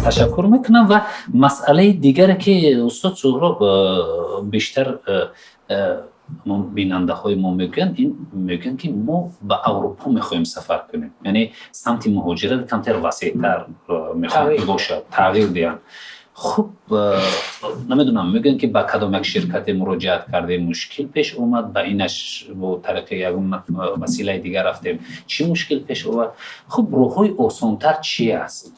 Ташаккур мекунам. Ва масъалаи дигаре, ки устод Суҳроб, бештар бинандаҳои мо мегӯянд, ин мегӯянд, ки мо ба Аврупо мехоҳем сафар кунем, яъне самти муҳоҷират камтар васеътар мехоҳем ки бошад, тағйир диҳанд. Хуб, намедонам, мегӯянд, ки ба кадом як ширкате муроҷиат кардем, мушкил пеш омад, ба инаш бо тариқи ягон василаи дигар рафтем, чӣ мушкил пеш овард. Хуб, роҳҳои осонтар чи аст?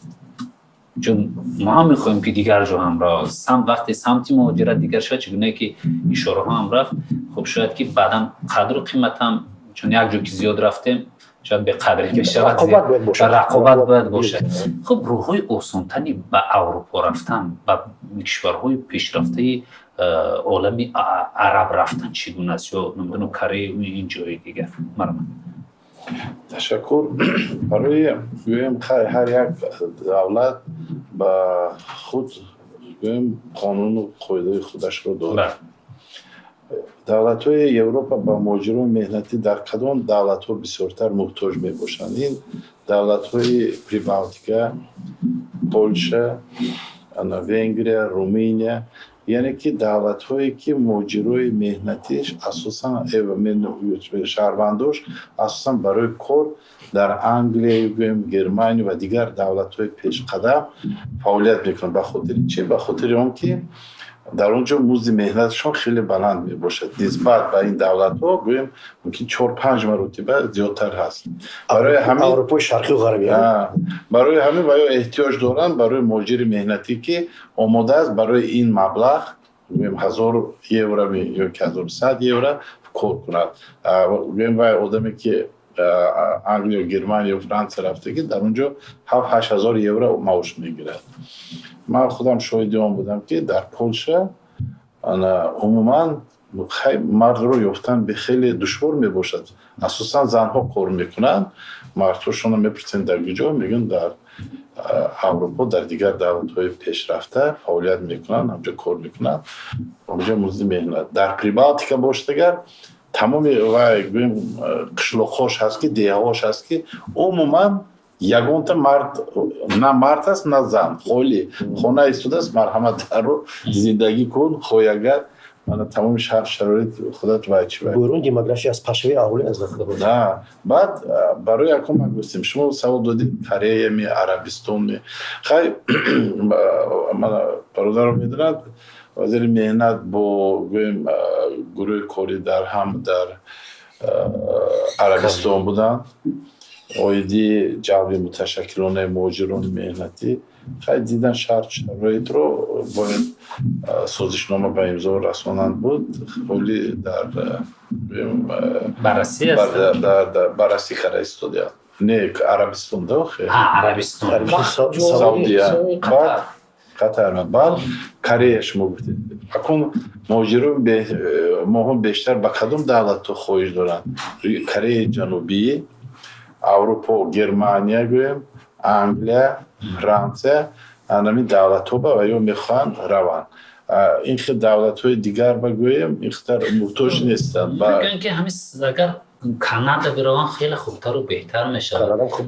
Чун мо ҳам мехоҳем, ки дигар ҷо ҳам вақте самти муҳоҷират дигар шавад, чӣ гунае ки ишораҳо ҳам рафт, хуб, шояд ки баъдан қадру қиматам, чун як ҷо ки зиёд рафтем, шояд беқадрӣ мешавад, рақобат бояд бошад. Хуб, роҳҳои осонтари ба Аврупо рафтан, ба кишварҳои пешрафтаи олами араб рафтан чӣ гуна аст ё, намедонам, Корея, ин ҷои дигар? Марҳамат. Ташаккур. Барои, гӯем, ҳар як давлат ба худ, гӯем, қонуну қоидаи худашро дорад. Давлатҳои Европа ба муҳоҷирони меҳнатӣ дар кадом давлатҳо бисёртар муҳтоҷ мебошанд? Ин давлатҳои Прибалтика, Полша, Венгрия, Руминия, яъне ки давлатҳое, ки муҳоҷирои меҳнатиш асосан, шаҳрвандош асосан барои кор дар Англия, гӯем, Германия ва дигар давлатҳои пешқадам фаъолият мекунанд. Ба хотири чӣ? Ба хотири он ки дар он ҷо музди меҳнатшон хеле баланд мебошад нисбат ба ин давлатҳо, гӯем, мумкин 4-5 маротиба зиёдтар ҳаст. Барои ҳамин Аврупои Шарқию Ғарбӣ. Барои ҳамин ва ё эҳтиёҷ доранд барои муҳоҷири меҳнатӣ, ки омода аст барои ин маблағ, гӯем, 1000 евро ё ки 1100 евро кор кунад. Гӯем, вай одаме, ки Англия, Германия, Франсия рафтагӣ, дар он ҷо 7-8 ҳазор евро маош мегирад. Ман худам шоҳиди он будам, ки дар Полша умуман мардро ёфтан хеле душвор мебошад. Асосан занҳо кор мекунанд. Мардҳошонро мепурсем, дар куҷо, мегӯянд, дар Аврупо, дар дигар давлатҳои пешрафта фаъолият мекунанд, ҳамҷо кор мекунанд, ҳамҷо музди меҳнат. Дар Прибалтика бошад агар, тамоми вай, гӯем, қишлоқҳош ҳаст, ки деҳаҳош ҳаст, ки умуман ягонта мард, на мард аст, на зан. Холӣ хона истодааст, марҳамат, дарро зиндагӣ кун, хоҳӣ агар, мана тамоми шаҳр, шароит худат вай чи вай. Бӯҳрони демография аз пашавии аҳолӣ аз. Да, баъд барои якум ман гуфтем, шумо савол додед, Кореями, Арабистонми. Хай, мана бародаро медонад, вазири меҳнат бо, гӯем, гурӯҳи корӣ дар ҳам дар Арабистон буданд оиди ҷалби муташаккилонаи муҳоҷирони меҳнатӣ. Хай, дидан шарт шароитро, бояд созишнома ба имзо расонанд буд. Ҳоли дар баррасӣ. Баррасӣ карда истодианд. Не, Арабистон да охе. Арабистон. Саудия, баъд Қатар, баъд Корея. Шумо гуфтед, акун муҳоҷирон моҳо бештар ба кадом давлатҳо хоҳиш доранд? Кореяи Ҷанубӣ, Аврупо, Германия, гӯем, Англия, Франсия, анами давлатҳо ба ва ё мехоҳанд раванд. Ин хел давлатҳои дигар ба, гӯем, ин қадар муҳтоҷ нестанд. Мегӯянд, ки ҳамин агар Канада бираванд, хеле хубтару беҳтар мешавад. Хуб,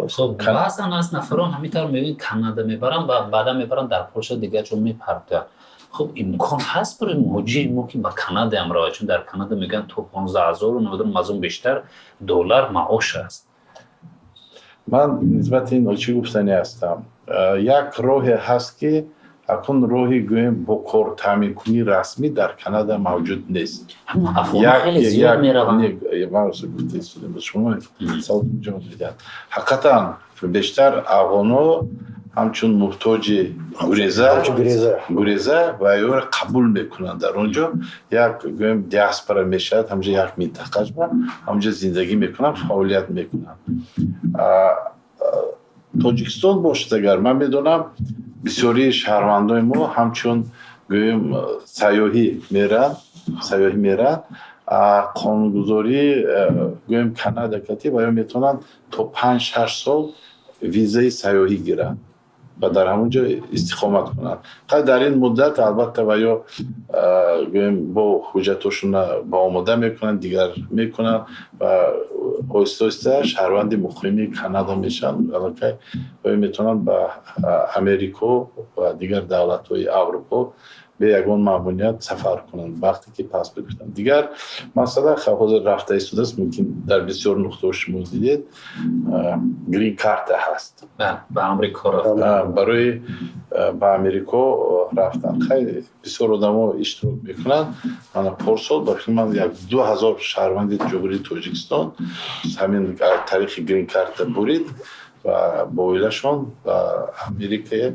баъзан аз нафарон ҳамин тавр мегӯянд, Канада мебаранд, баъдан мебаранд дар Полша, дигар ҷо мепартоянд. Хуб, имкон ҳаст барои муҳоҷири мо, ки ба Канадаам равад? Чун дар Канада мегӯянд, то 15 ҳазору, намедонам, аз он бештар доллар маош аст. Ман нисбати ин чӣ гуфтанӣ ҳастам? Як роҳе ҳаст, ки акун роҳи, гӯем, бо кор таъминкунии расмӣ дар Канада мавҷуд нест. Шумо ҷавоб медиҳад. Ҳақиқатан, бештар афғонҳо ҳамчун муҳтоҷи гуреза ва ёро қабул мекунанд. Дар он ҷо як, гӯем, диаспора мешавад, ҳамҷо як минтақашба ҳамҷо зиндагӣ мекунанд, фаъолият мекунанд. Тоҷикистон бошад агар, ман медонам, бисёрии шаҳрвандои мо ҳамчун, гӯем, сайёҳӣ меранд, сайёҳӣ меранд. Қонунгузорӣ, гӯем, Канада кати ва ё метавонанд то 5-6 сол визаи сайёҳӣ гиранд. Ва дар ҳамон ҷо истиқомат кунанд. Хай, дар ин муддат, албатта, ва ё, гӯем, бо ҳуҷҷатошона ба омода мекунанд, дигар мекунанд ва оҳиста оҳиста шаҳрванди муқими Канада мешаванд. Аллакай ва метавонанд ба Америко ва дигар давлатҳои Аврупо бе ягон мамуният сафар кунанд, вақте ки паспорт гирифтанд. Дигар масъала ҳозир рафта истодааст, мумкин дар бисёр нуқтаҳо шумо дидед, грин карта ҳаст. Ба Амрико рафтан. Барои ба Америко рафтан. Хай, бисёр одамо иштирок мекунанд. Мана, порсол, ба фикри ман, як 2000 шаҳрванди Ҷумҳурии Тоҷикистон ҳамин тариқи грин карта бурид ва бо оилашон ба Америкае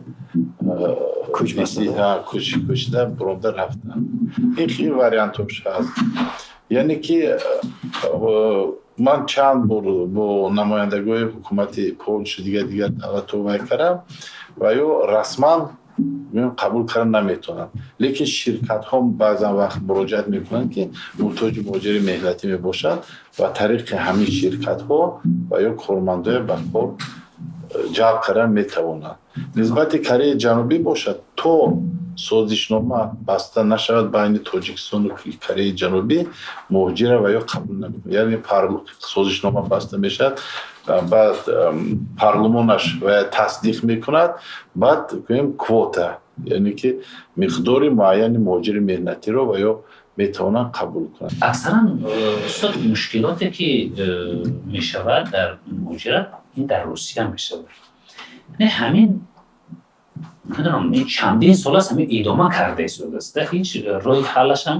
кӯчида буромда рафтанд. Ин хеле вариантош ҳаст. Яъне ки ман чанд бор бо намояндагои ҳукумати Полша, дигар давлатҳо вай кардам ва ё расман қабул карда наметавонанд, лекин ширкатҳо баъзан вақт муроҷиат мекунанд, ки муҳтоҷи муҳоҷири меҳнатӣ мебошанд, ва тариқи ҳамин ширкатҳо ва ё кормандое ба кор ҷалб кардан метавонанд. Нисбати Кореяи Ҷанубӣ бошад, то созишнома баста нашавад байни Тоҷикистону Кореяи Ҷанубӣ, муҳоҷира ва ё қабул намекунад. Яъне созишнома баста мешавад, баъд парлумонаш ва тасдиқ мекунад, баъд, гӯем, квота, яъне ки миқдори муайяни муҳоҷири меҳнатиро ва ё метавонанд қабул кунанд. Аксаран, устод, мушкилоте ки мешавад дар муҳоҷират, ин дар Русия мешавад. Не, ҳамин намедонам, ин чандин сол аст ҳамин идома карда истодааст, ҳеҷ роҳи ҳаллашам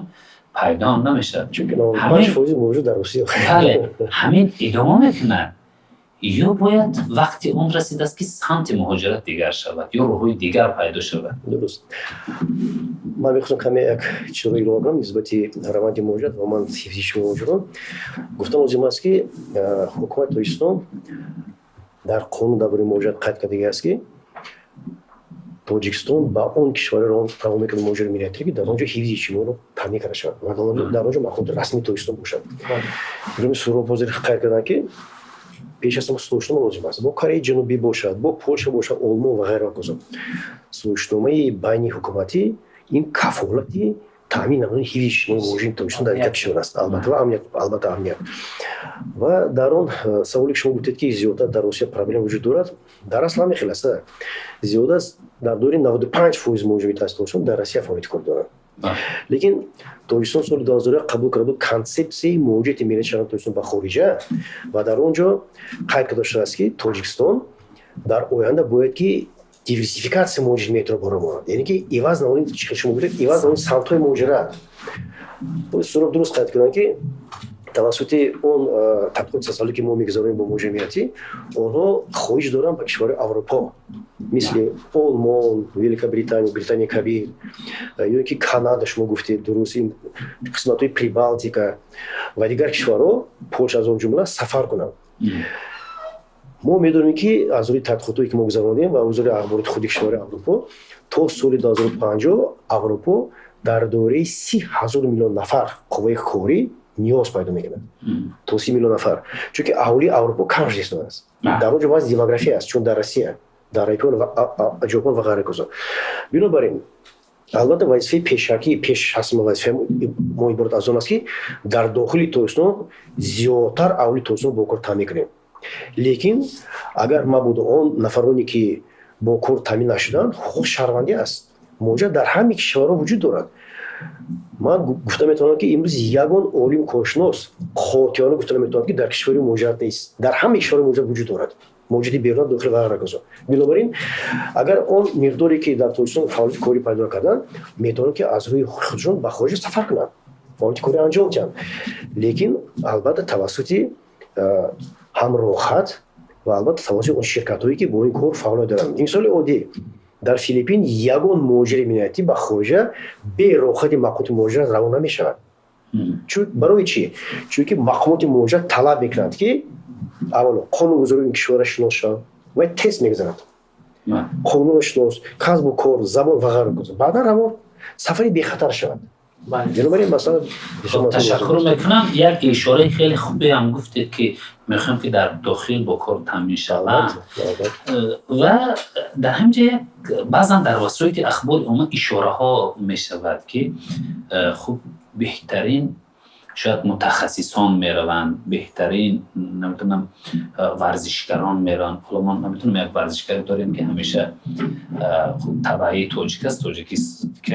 пайдо намешавад. Чунки 95% мавҷуд дар Русия. Бале, ҳамин идома мекунад ё бояд вақти он расидааст, ки самти муҳоҷират дигар шавад ё роҳҳои дигар пайдо шавад? Дуруст, ман мехостам каме як чизро илова кунам нисбати раванди муҳоҷират ва ман ҳифзи муҳоҷирон. Гуфтан лозим аст, ки ҳукумати Тоҷикистон дар қонун дар бораи муҳоҷират қайд кардагӣ аст, ки Тоҷикистон ба он кишварро равон мекунад муҳоҷири меҳнатиро, ки дар он ҷо ҳифзи иҷтимоиро таъмин карда шавад ва дар он ҷо мақомоти расмии Тоҷикистон бошад. Иброҳими Суҳроб ҳозир қайд карданд, ки пеш аз ҳама сулҳнома лозим аст. Бо Кореяи Ҷанубӣ бошад, бо Полша бошад, Олмон ва ғайра казо, сулҳномаи байни ҳукуматӣ ин кафолати таъмин намудани ҳифзи иҷтимоии муҳоҷирини Тоҷикистон дар дигар кишвар аст, албатта, ва амният, албатта, амният. Ва дар он саволе, ки шумо гуфтед, ки зиёдтар дар Русия проблема вуҷуд дорад, дар асл ҳамин хел аст. Зиёда аз дар доираи 95% муҳоҷирони Тоҷикистон дар Россия фаъолияти кор доранд. Лекин Тоҷикистон соли 2001 қабул карда буд консепсияи муҳоҷирати меҳнати шаҳрвандони Тоҷикистон ба хориҷа ва дар он ҷо қайд карда шудааст, ки Тоҷикистон дар оянда бояд ки диверсификатсияи муҳоҷирати меҳнатиро ба роҳ монад, яъне ки иваз намудани, шумо гуфтед, иваз намудани самтҳои муҳоҷират. Суҳроб дуруст қайд карданд, ки тавассути он тадқиқоти социалӣ, ки мо мегузаронем бо муҳоҷири меҳнатӣ, онҳо хоҳиш доранд ба кишварҳои Аврупо, мисли Олмон, Великобритания, Британияи Кабир ё ин ки Канада, шумо гуфтед дуруст, ин қисматҳои Прибалтика ва дигар кишварҳо, Полша аз он ҷумла, сафар кунанд. Мо медонем, ки аз рӯи тадқиқотҳое, ки мо гузаронидем, ва аз рӯи ахбороти худи кишварҳои Аврупо, то соли 2050 Аврупо дар доираи 30 ҳазор миллион нафар қувваи корӣ ниёз пайдо мекунад, то 30 миллион нафар, чунки аҳолии Аврупо кам шуда истодааст. Дар он ҷо вазъи демография аст, чун дар Россия, дар Ҷопон ва ғайра казо. Бинобар ин, албатта, вазифаи пешакӣ, пеш ҳастма вазифаи мо иборат аз он аст, ки дар дохили Тоҷикистон зиёдтар аҳолии Тоҷикистон бо кор таъмин кунем. Лекин агар мабодо он нафароне, ки бо кор таъмин нашуданд, ҳуқуқи шаҳрвандӣ аст, муҳоҷират дар ҳамаи кишварҳо вуҷуд дорад. Ман гуфта метавонам, ки имрӯз ягон олим, коршинос қотиёна гуфта наметавонад, ки дар кишвари муҳоҷират нест. Дар ҳамаи кишварҳо муҳоҷират вуҷуд дорад, муҳоҷирати беруна, дохил ва ғайра казо. Бинобар ин, агар он миқдоре, ки дар Тоҷикистон фаъолияти корӣ пайдо накарданд, метавонанд, ки аз рӯи худшон ба хориҷа сафар кунанд, фаъолияти корӣ анҷом диҳанд, лекин, албатта, тавассути ҳам роҳхат ва, албатта, тавассути он ширкатҳое, ки бо ин кор фаъолият доранд. Мисоли оддӣ: дар Филиппин ягон муҳоҷири меҳнатӣ ба хориҷа бе роҳхати мақомоти муҳоҷират равон намешавад. Барои чӣ? Чунки мақомоти муҳоҷират талаб мекунанд, ки аввало қонунгузории ин кишварро шинос шаванд ва тест мегузаранд: қонунро шинос, касбу кор, забон ва ғайра, баъдан равон сафари бехатар шавад. Бинобар ин масъала Ташаккур мекунам. Як ишораи хеле хубе ҳам гуфтед, ки мехоҳем, ки дар дохил бо кор таъмин шаванд, ва дар ҳамин ҷа як баъзан дар васоити ахбори омма ишораҳо мешавад, ки хуб, беҳтарин шояд мутахассисон мераванд, беҳтарин, наметавонам, варзишгарон мераванд. Ҳоло мо, наметавонам, як варзишгаре дорем, ки ҳамеша хуб, табаъии тоҷик аст, тоҷикӣ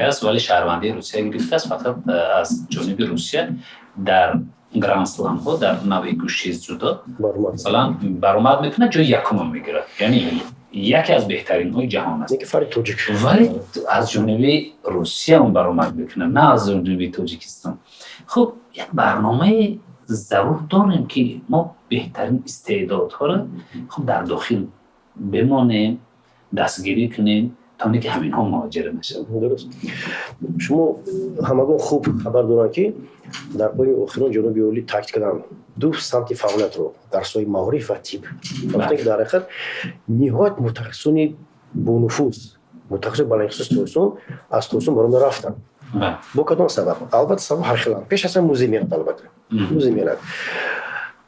аст, вале шаҳрвандии Русия гирифтааст. Фақат аз ҷониби Русия дар гранд-сламҳо дар навъи гӯшти ҷудо, масалан, баромад мекунад, ҷои якумро мегирад, яъне яке аз беҳтаринҳои ҷаҳон аст, вале аз ҷониби Русия он баромад мекунад, на аз ҷониби Тоҷикистон. Хуб, як барномаи зарур дорем, ки мо беҳтарин истеъдодҳоро, хуб, дар дохил бимонем, дастгирӣ кунем, то оне ки ҳаминҳо муҳоҷир нашаванд. Дуруст, шумо ҳамагон хуб хабар доранд, ки дар пои охирон ҷаноби олӣ таъкид карданд ду самти фаъолиятро дар соҳаи маориф ва тиб. Гуфтанд, ки дар ҳақиқат ниҳоят мутахассисони бонуфуз, мутахассисони баландихтисоси Тоҷикистон аз Тоҷикистон баромада рафтанд. Бо кадом сабаб? Албатта, сабаб ҳархеланд. Пеш аз ҳама музди меҳнат, албатта, музди меҳнат.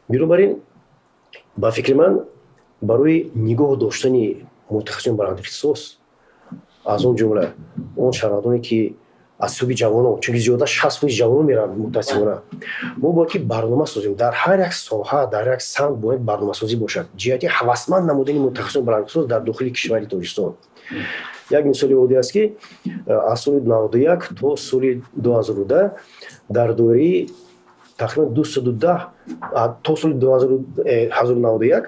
Бинобар ин, ба фикри ман, барои нигоҳ доштани мутахассисони баландихтисос, аз он ҷумла он шаҳрвандоне, ки аз ҳисоби ҷавонон, чунки зиёда 60% ҷавонон мераванд, мутаассифона, мо бояд ки барнома созем. Дар ҳар як соҳа, дар як самт бояд барномасозӣ бошад ҷиҳати ҳавасманд намудани мутахассисони баландихтисос дар дохили кишвари Тоҷикистон. Як мисоли оддӣ аст, ки аз соли 91 то соли 2010 дар доираи тақрибан 210, то соли 2091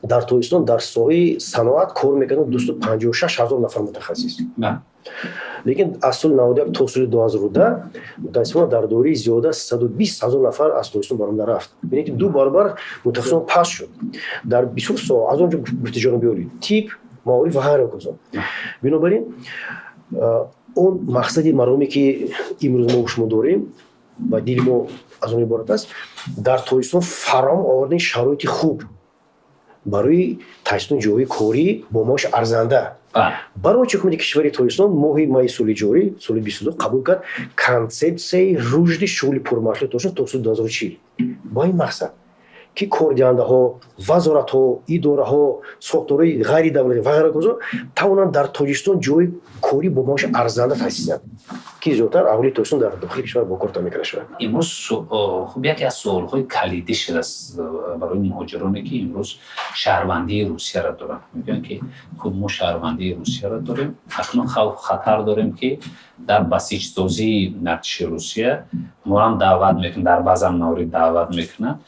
дар Тоҷикистон дар соҳаи саноат кор мекарданд 256 000 нафар мутахассис. Лекин аз соли 91 то соли 2010 мутаассифона дар доираи зиёда 120 000 нафар аз Тоҷикистон баромада рафт. Бинед, ки ду баробар мутахассисон паст шуд дар бисёр соҳа, аз он ҷо гуфти ҷаноби олӣ, тиб, маориф ва ғайра казо. Бинобар ин, он мақсади мароме, ки имрӯз мо шумо дорем ва дили мо аз он иборат аст, дар Тоҷикистон фароҳам овардани шароити хуб барои таъсисоти ҷойҳои корӣ бо маоши арзанда. Барои чӣ ҳукумати кишвари Тоҷикистон моҳи майи соли ҷорӣ, соли 22, қабул кард консепсияи рушди шуғли пурмасъулияти Тоҷикистон то соли 2040, бо ин мақсад, ки кордиҳандаҳо, вазоратҳо, идораҳо, сохторҳои ғайридавлатӣ ва ғайра казо тавонанд дар Тоҷикистон ҷойи корӣ бо маоши арзанда таъсис диҳанд, ки зиёдтар аҳолии Тоҷикистон дар дохили кишвар бо кор таъмин карда шавад. Имрӯз, хуб, яке аз суолҳои калидӣ шудааст барои муҳоҷироне, ки имрӯз шаҳрвандии Русияро доранд. Мегӯянд, ки хуб, мо шаҳрвандии Русияро дорем, акнун хавф, хатар дорем, ки дар басиҷсозии артиши Русия моам даъват мекунанд, дар баъзан маврид даъват мекунанд.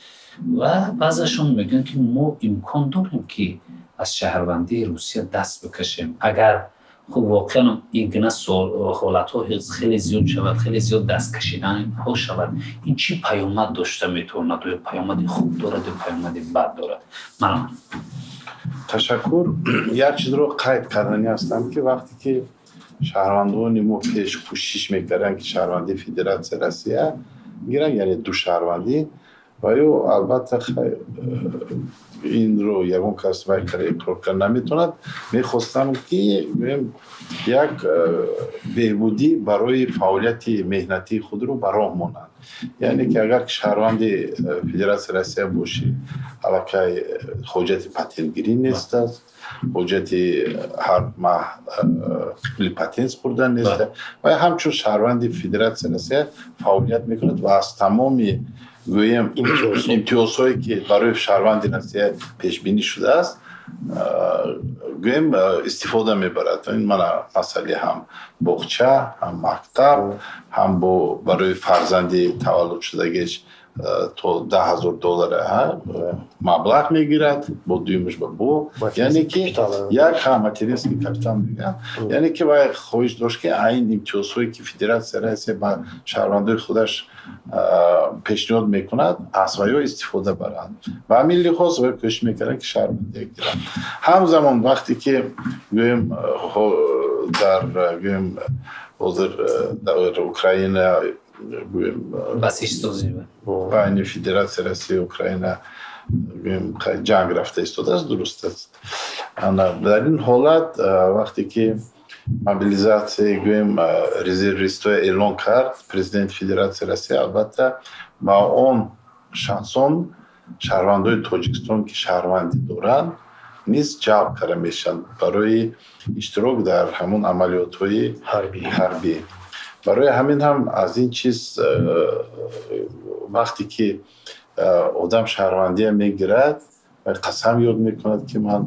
Ва баъзашон мегӯянд, ки мо имкон дорем, ки аз шаҳрвандии Русия даст бикашем, агар, хуб, воқеан ин гуна ҳолатҳо хеле зиёд шавад, хеле зиёд даст кашиданҳо шавад. Ин чӣ паёмад дошта метавонад? Оё паёмади хуб дорад ё паёмади бад дорад? Марҳамат. Ташаккур. Як чизро қайд карданӣ ҳастам, ки вақте ки шаҳрвандони мо пеш кӯшиш мекарданд, ки шаҳрвандии Федератсияи Россия гиранд, яъне ду шаҳрвандӣ, ва ё албатта, инро ягон кас вай карда иқрор карда наметавонад, мехостам, ки як беҳбудӣ барои фаъолияти меҳнатии худро ба роҳ монанд. Яъне ки агар шаҳрванди Федератсияи Россия бошӣ, аллакай ҳоҷати патентгирӣ нест аст, ҳоҷати ҳар маҳ пули патент супурдан нест ва ҳамчун шаҳрванди Федератсияи Россия фаъолият мекунад ва аз тамоми, гӯем, имтиёзҳое, ки барои шаҳрванди Россия пешбинӣ шудааст, гӯем, истифода мебарад. Ин мана масъалаи ҳам боғча, ҳам мактаб, ҳам бо барои фарзанди таваллудшудагиш то 10 000 доллара маблағ мегирад, бо дуюмаш ба бо, яъне ки як материнский капитал мегӯянд. Яъне ки вай хоҳиш дошт, ки айн имтиёзҳое, ки Федератсияи Россия ба шаҳрвандои худаш пешниҳод мекунад, аз вайҳо истифода баранд. Ба ҳамин лиҳоз вай кӯшиш мекарданд, ки шаҳрвандия гиранд. Ҳамзамон, вақте ки, гӯем, дар, гӯем, ҳозир дар Украина, гӯем, басиҷсозӣ байни Федератсияи Россия, Украина, гӯем, ҷанг рафта истодааст, дуруст аст. Дар ин ҳолат, вақте ки Мобилизатсия, гӯем, резервистҳоя эълон кард президенти Федератсияи Россия, албатта, ба он шахсон, шаҳрвандои Тоҷикистон, ки шаҳрвандӣ доранд, низ ҷалб карда мешаванд барои иштирок дар ҳамон амалиётҳои ҳарбӣ. Барои ҳамин ҳам аз ин чиз, вақте ки одам шаҳрвандия мегирад, қасам ёд мекунад, ки ман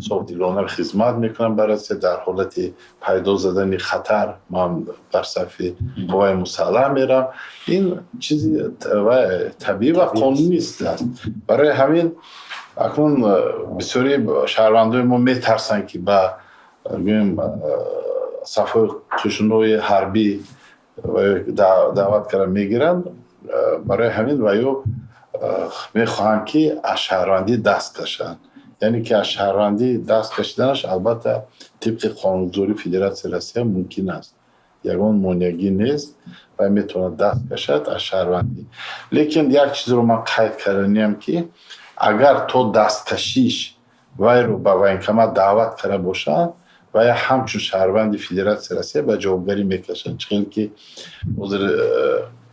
софдилона хизмат мекунам ба Россия, дар ҳолати пайдо задани хатар ман бар сафи қувваи мусаллаҳ мерам. Ин чизи табиӣ ва қонунист аст. Барои ҳамин акнун бисёри шаҳрвандои мо метарсанд, ки ба, гӯем, сафҳои қӯшунҳои ҳарбӣ даъват карда мегиранд. Барои ҳамин ва ё мехоҳанд, ки аз шаҳрвандӣ даст кашанд. Яъне ки аз шаҳрвандӣ даст кашиданаш, албатта, тибқи қонунгузории Федератсияи Россия мумкин аст, ягон монеагӣ нест ва метавонад даст кашад аз шаҳрвандӣ. Лекин як чизро ман қайд карданиям, ки агар то дасткашиш вайро ба военкомат даъват карда бошанд, вай ҳамчун шаҳрванди Федератсияи Россия ба ҷавобгарӣ мекашанд. Чӣ хел ки ҳозир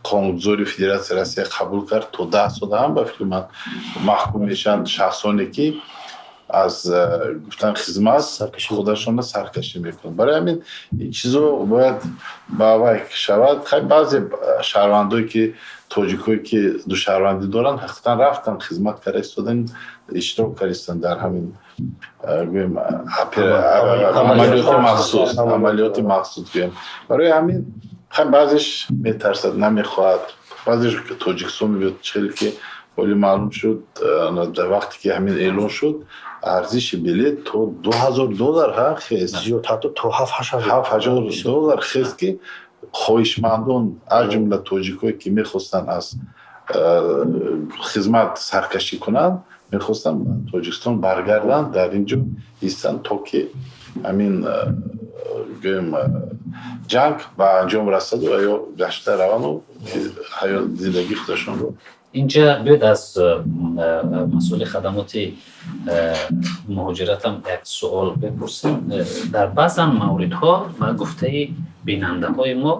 қонунгузори Федератсияи Россия қабул кард, то 10 сола ҳам, ба фикри ман, маҳкум мешаванд шахсоне, ки аз гуфтан хизмат худашонро саркашӣ мекунанд. Барои ҳамин ин чизо бояд ба вай шавад. Хай, баъзе шаҳрвандое, ки тоҷикое, ки душаҳрвандӣ доранд, ҳақиқатан рафтанд, хизмат карда истодан, иштирок карда истоданд дар ҳамин, гӯем, амалиёти махсус, гӯем. Барои ҳамин, хай, баъзеш метарсад, намехоҳад, баъзеш Тоҷикистон мебиёд. Хеле ки ҳоли маълум шуд, дар вақте ки ҳамин эълон шуд, арзиши билет то 2000 доллар ҳа хест. Зиёд, ҳатто то ҳафт ҳашт ҳазор. 7-8 ҳазор доллар хест, ки хоҳишмандон, аз ҷумла тоҷикое, ки мехостанд аз хизмат саркашӣ кунанд, мехостанд ба Тоҷикистон баргарданд, дар ин ҷо истанд, то ки ҳамин, гӯем, ҷанг ба анҷом расаду ва ё гашта равану ҳаёт, зиндагии худашонро. Инҷа биёед, аз масъули хадамоти муҳоҷиратам як суол бипурсем. Дар баъзан мавридҳо, ба гуфтаи бинандаҳои мо,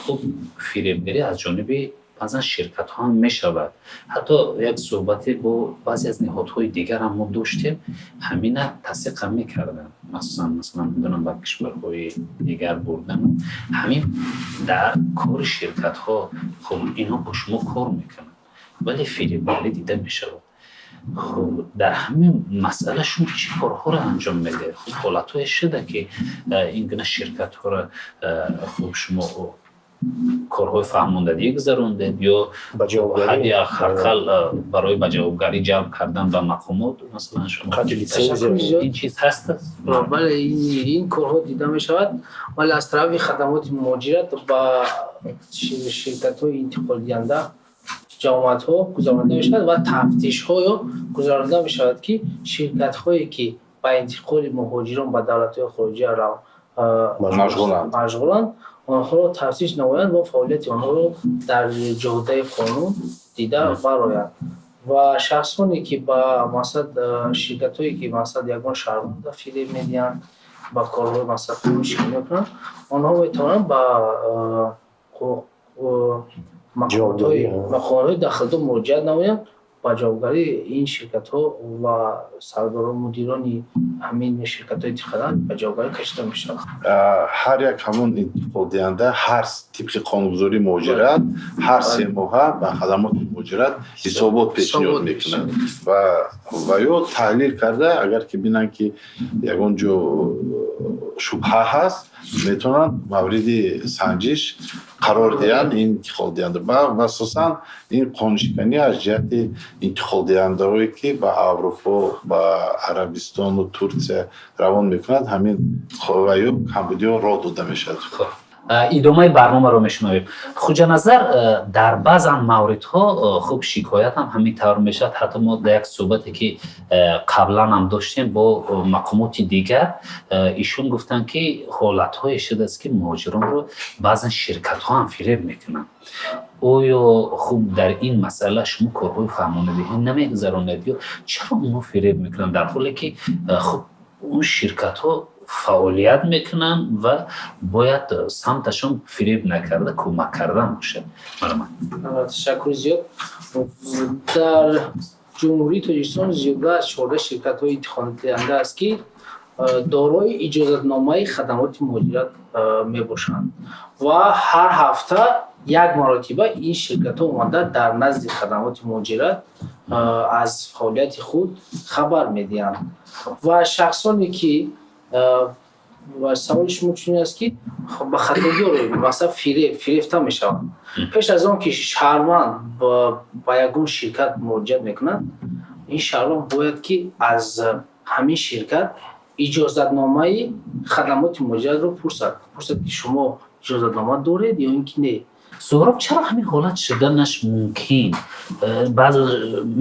хуб, фиребгарӣ аз ҷониби баъзан ширкатҳо ҳам мешавад. Ҳатто як суҳбате бо баъзе аз ниҳодҳои дигарам мо доштем, ҳамина тасдиқам мекарданд. Махсусан, масалан, медонам, ба кишварҳои дигар бурдану ҳамин дар кори ширкатҳо. Хуб, инҳо бо шумо кор мекунанд, вале фиребгарӣ дида мешавад. Хуб, дар ҳамин масъала шумо чӣ корҳоро анҷом медиҳед? Хуб, ҳолатҳое шуда, ки ин гуна ширкатҳоро, хуб, шумо корҳои фаҳмондадӣ гузарондед ё ҳадди ақал барои ба ҷавобгарӣ ҷалб кардан ба мақомот, масалан, шумо ин чиз ҳаст? Бале, ин корҳо дида мешавад, вале аз тарафи хадамоти муҳоҷират ба ширкатҳои интиқолдиҳанда ҷамоатҳо гузаронида мешавад ва тафтишҳоё гузаронида мешавад, ки ширкатҳое, ки ба интиқоли муҳоҷирон ба давлатҳои хориҷия машғуланд, онҳоро тафтиш намоянд ва фаъолияти онҳоро дар ҷодаи қонун дида бароянд. Ва шахсоне, ки ба мақсад, ширкатҳое, ки мақсад ягон шаҳрванда фиреб медиҳанд, ба корҳои мақсад қонуншиканӣ мекунанд, онҳо метавонанд ба мақомотҳои дахлдор муроҷиат намоянд, ба ҷавобгарии ин ширкатҳо ва сардорон, мудирони ҳамин ширкатҳои интиқолдиҳанда ба ҷавобгарӣ кашида мешаванд. Ҳар як ҳамон интиқолдиҳанда ҳар тибқи қонунгузории муҳоҷират ҳар 3 моҳа ба хадамоти муҳоҷират ҳисобот пешниҳод мекунад ва ё таҳлил карда, агар ки бинанд, ки ягон ҷо шубҳа ҳаст, метавонанд мавриди санҷиш қарор диҳанд ин интиқолдиҳанда. Ва асосан ин қонуншиканӣ аз ҷиҳати интиқолдиҳандаҳое, ки ба Аврупо, ба Арабистону Турсия равон мекунад, ҳамин ва ё камбудиҳо роҳ дода мешавад. Идомаи барномаро мешунавем. Хуҷаназар, дар баъзан мавридҳо, хуб, шикоят ҳам ҳамин тавр мешавад. Ҳатто мо дар як суҳбате, ки қаблан ҳам доштем бо мақомоти дигар, ишон гуфтанд, ки ҳолатҳое шудааст, ки муҳоҷиронро баъзан ширкатҳо ҳам фиреб мекунанд. Оё, хуб, дар ин масъала шумо корҳои фаҳмонадиҳӣ намегузаронед ё чаро онҳо фиреб мекунанд, дар ҳоле ки, хуб, он ширкатҳо Фаъолият мекунанд ва бояд самташон фиреб накарда, кӯмак кардан бошад. Марҳамат. Ташаккури зиёд. Дар Ҷумҳурии Тоҷикистон зиёда аз 14 ширкатҳои интиқолдиҳанда аст, ки дорои иҷозатномаи хадамоти муҳоҷират мебошанд, ва ҳар ҳафта як маротиба ин ширкатҳо омада, дар назди хадамоти муҳоҷират аз фаъолияти худ хабар медиҳанд. Ва шахсоне ки, ва саволи шумо чунин аст, ки ба хатогиҳо, масалан, фирефта мешаванд. Пеш аз он ки шаҳрванд ба ягон ширкат муроҷиат мекунад, ин шаҳрванд бояд ки аз ҳамин ширкат иҷозатномаи хадамоти муҳоҷиратро пурсад, ки шумо иҷозатнома доред ё ин ки не. Суҳроб, чаро ҳамин ҳолат шуданаш мумкин? Баъзе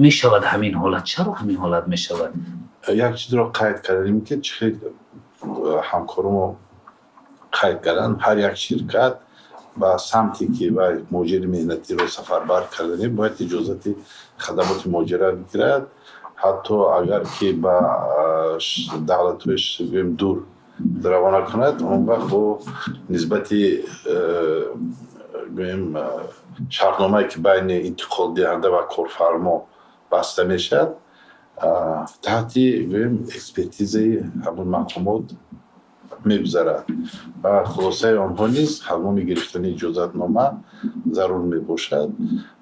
мешавад ҳамин ҳолат. Чаро ҳамин ҳолат мешавад? Як чизро қайд кардем, ки чӣ хел ҳамкоромо қайд карданд, ҳар як ширкат ба самте ки вай муҳоҷири меҳнатиро сафарбар карданем, бояд иҷозати хадамоти муҳоҷират гирад. Ҳатто агар ки ба давлатҳои, гӯем, дур равона кунад, он вақт бо нисбати, гӯем, шартномае, ки байни интиқолдиҳанда ва корфармо баста мешавад, таҳти, гӯем, экспертизаи ҳамон мақомот мегузарад ва хулосаи онҳо низ ҳангоми гирифтани иҷозатнома зарур мебошад.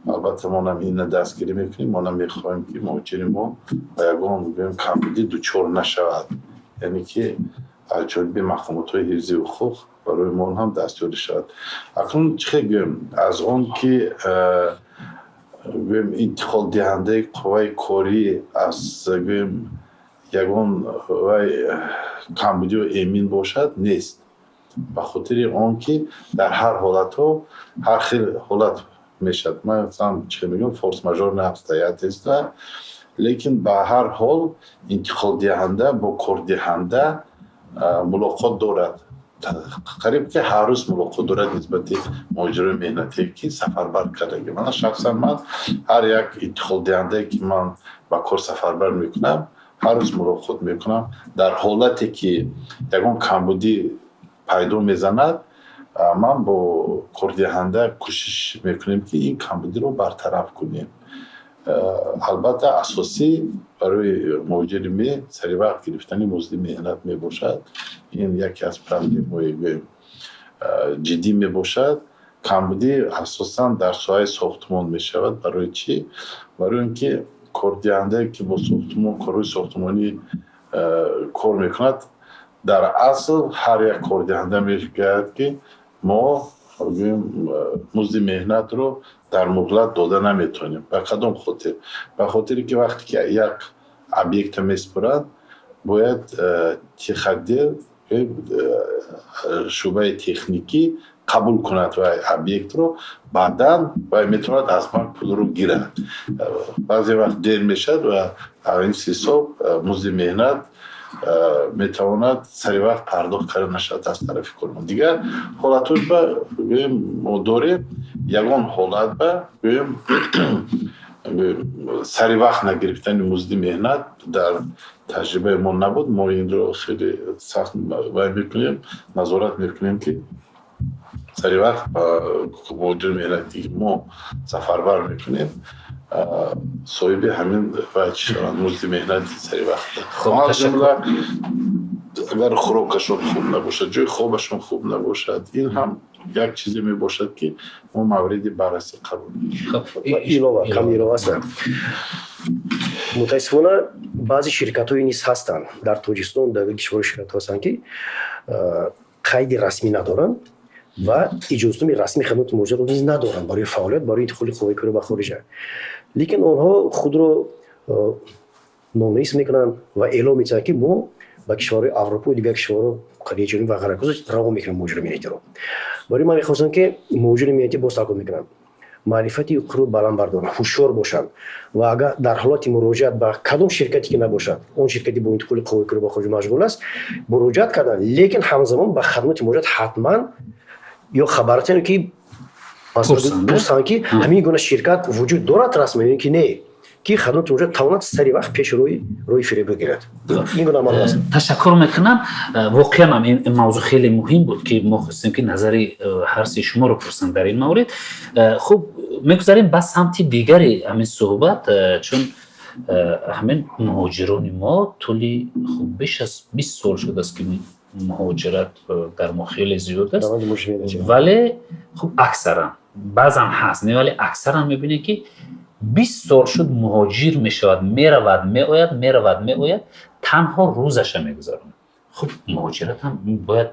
Албатта, монам инна дастгирӣ мекунем, монам мехоҳем, ки муҳоҷири мо ба ягон, гӯем, камбудӣ дучор нашавад, яъне ки аз ҷониби мақомотҳои ҳифзи ҳуқуқ барои мо ҳам дастёрӣ шавад. Акнун чӣ хел гӯем, аз он ки, гӯем, интиқолдиҳандаи қувваи корӣ аз, гӯем, ягон вай камбудиё эмин бошад, нест, ба хотири он ки дар ҳар ҳолатҳо ҳар хел ҳолат мешавад. Ман масалан, чӣ мегӯям, форс-мажорные обстоятельства. Лекин ба ҳар ҳол интиқолдиҳанда бо кордиҳанда мулоқот дорад, қариб ки ҳар рӯз мулоқот дорад нисбати муҳоҷирони меҳнатие, ки сафарбар кардагӣ. Мана, шахсан ман ҳар як интиқолдиҳандае, ки ман ба кор сафарбар мекунам, ҳар рӯз мулоқот мекунам. Дар ҳолате ки ягон камбудӣ пайдо мезанад, ман бо кордиҳанда кӯшиш мекунем, ки ин камбудиро бартараф кунем. Албатта, асосӣ барои муҳоҷири ме сари вақт гирифтани музди меҳнат мебошад. Ин яке аз проблемҳои, гӯем, ҷиддӣ мебошад. Камбудӣ асосан дар соҳаи сохтмон мешавад. Барои чӣ? Барои он ки кордиҳандае, ки бо сохтмон, корҳои сохтмонӣ кор мекунад, дар асл ҳар як кордиҳанда мегӯяд, ки мо, гӯем, музди меҳнатро дар муҳлат дода наметавонем. Ба кадом хотир? Ба хотире ки вақте ки як объекта меспорад, бояд техотдел, шӯъбаи техникӣ қабул кунад вай объектро, баъдан вай метавонад аз банк пулро гирад. Баъзе вақт дер мешавад ва ин ҳисоб музди меҳнат метавонад сари вақт пардохт карда нашавад аз тарафи корманд. Дигар ҳолатҳои ба, гӯем, мо дорем, ягон ҳолат ба, гӯем, сари вақт нагирифтани музди меҳнат дар таҷрибаи мо набуд. Мо инро хеле сахт вай мекунем, назорат мекунем, ки сари вақт муҳоҷири меҳнатӣ, ки мо сафарбар мекунем, соҳиби ҳамин вай чӣ шаванд, музди меҳнати сари вақт, аз ҷумла агар хӯрокашон хуб набошад, ҷои хобашон хуб набошад, ин ҳам як чизе мебошад, ки мо мавриди баррасӣ қарор медиҳем. Илова, кам илова аст. Мутаассифона, баъзе ширкатҳое низ ҳастанд дар Тоҷикистон, дар кишварҳои ширкатҳо ҳастанд, ки қайди расмӣ надоранд ва иҷозатномаи расмии хадамоти муҳоҷиратро низ надоранд барои фаъолият, барои интиқоли қувваи корӣ ба хориҷа. Лекин онҳо худро номнавис мекунанд ва эълом метиҳанд, ки мо ба кишварҳои Аврупо, дигар кишварҳо, Кореяи Ҷанубӣ ва ғайра равон мекунем муҳоҷири меҳнатиро. Барои ман мехостам, ки муҳоҷири меҳнатӣ, боз таъкид мекунам, маърифати ҳуқуқро баланд бардоранд, ҳушёр бошанд ва агар дар ҳолати муроҷиат ба кадом ширкате ки набошад, он ширкате бо интиқоли қувваи корӣ ба хориҷ машғул аст, муроҷиат кардан, лекин ҳамзамон ба хадамоти муҳоҷират ҳатман ё хабар диҳанд ки пурсанд, ки ҳамин гуна ширкат вуҷуд дорад расман ё ки не. Ки хадамоти муҳоҷират тавонад сари вақт пеши роҳи фиреб бигирад. Ин гуна амал аст. Ташаккур мекунам. Воқеан ҳам ин мавзӯъ хеле муҳим буд, ки мо хостем, ки назари ҳар сеи шуморо пурсам дар ин маврид. Хуб, мегузарем ба самти дигари ҳамин суҳбат, чун ҳамин муҳоҷирони мо тӯли, хуб, беш аз 20 сол шудааст, ки муҳоҷират дар мо хеле зиёд аст, вале, хуб, аксаран, баъзан ҳаст, не, вале аксаран мебинем, ки 20 сол шуд, муҳоҷир мешавад, меравад, меояд, меравад, меояд, танҳо рӯзаша мегузаронад. Хуб, муҳоҷират ҳам бояд